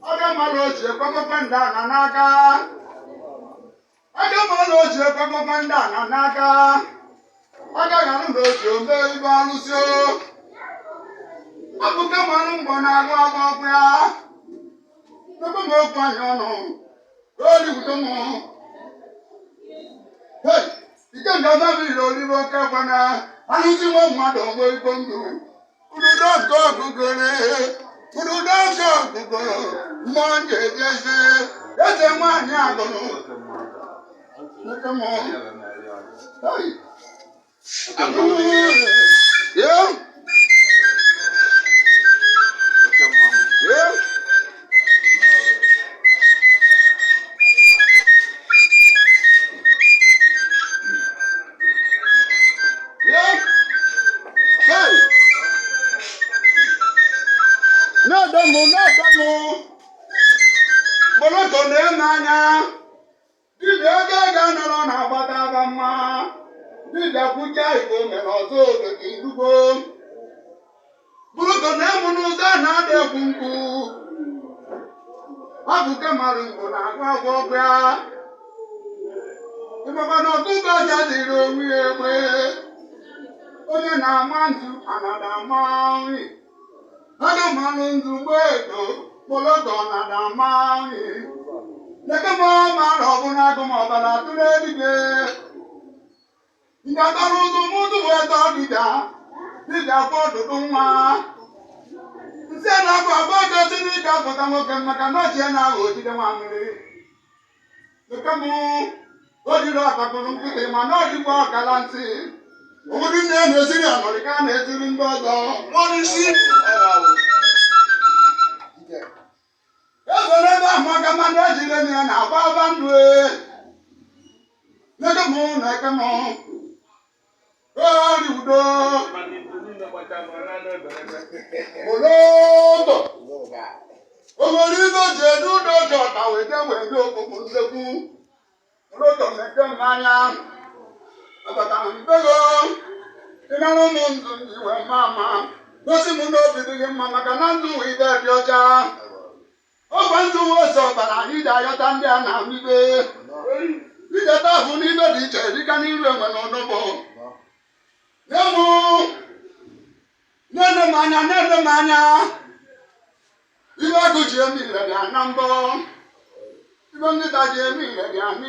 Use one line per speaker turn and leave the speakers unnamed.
Ọga mmadụ ochie kwekọkwa ndị ana n'aka. Ọga mmadụ ochie kwekọkwa ndị ana n'aka. Ọga ghara na ochie ome ibe alụsị o. Ọ bụ ka mmanụ mgbọ na-agụ agba ọkụ ya. Ebe m okwu anyị ọnụ. Oliwudo m. Hey! Ike nga mabiri oriri oke kwana. Alụsị nwa mmadụ onwe igbo ndụ. Ududo nke ọgụgụrụ. Ududo nke ọgụgụrụ. Mmụọ nje eze. Eze nwaanyị agụrụ. Nwoke m. Hey! Yeah! Yeah! Yeah! Hey! Na-ede mụ, na-ede mụ. Kpọlọtọ na-eme anya. Dibịa ego ego nọrọ na-agbata aba mma. Dibịa kwucha Igbo mere ọzọ obodo irugo. Kpọlọtọ na-emu n'ụzọ a na-ada ekwu mkpu. Ọ bụ nke mara mgbo na-agụ agwọ ọgwụ ya. Ịmakwa na ọkụkọ ọcha dịrị onwe ya egbe. Onye na-ama nzu anada ama nri. Aga mmanụ nzu mgbe edo, kpọlọtọ nada ama nri. Leke m mara ọbụna agụ m ọbara tụrụ eluigwe. Ngatara ụzụ m ụzụ wee tọọ dibịa, dibịa kwọ ọdụdụ nwa. Nsị a na-abụ abụọ gosi n'ike apụta nwoke maka na ọchị ya na-aghọ ojide nwa mmiri. Leke m o jiri ọkpakpụrụ nkịtị mana ọ dịkwa ọkala ntị. Ụfọdụ nne na-esiri ọnọdụ ka a na-esiri ndị ọzọ. Ebe n'ebe ahụ maka mmadụ ejire m ya na-agba aba ndụ e. Neke mụ na-eke mụ. Ori udo. Olodo. O nwere ibe ji edu udo ji ọta wee jee wee nye okpukpu nnekwu. Olodo na-eke m anya. Abatara m bego. Ịnara ụmụ ndụ ndị wee ma ama. Gosi m n'obi dị gị mma maka na ndụ wụ ibe dị ọcha. Ọgwa ndụ ose ọbara anyị ji ayọta ndị a na-amịbe. Ijeta ahụ n'ibe dị iche dịka n'iru enwe na ọnọbọ. Nye mụ, na-ene m anya, na-ene m anya. Ibe agụ ji eme ire dị ana mbọ. Ibe nkịta ji eme ire dị ana.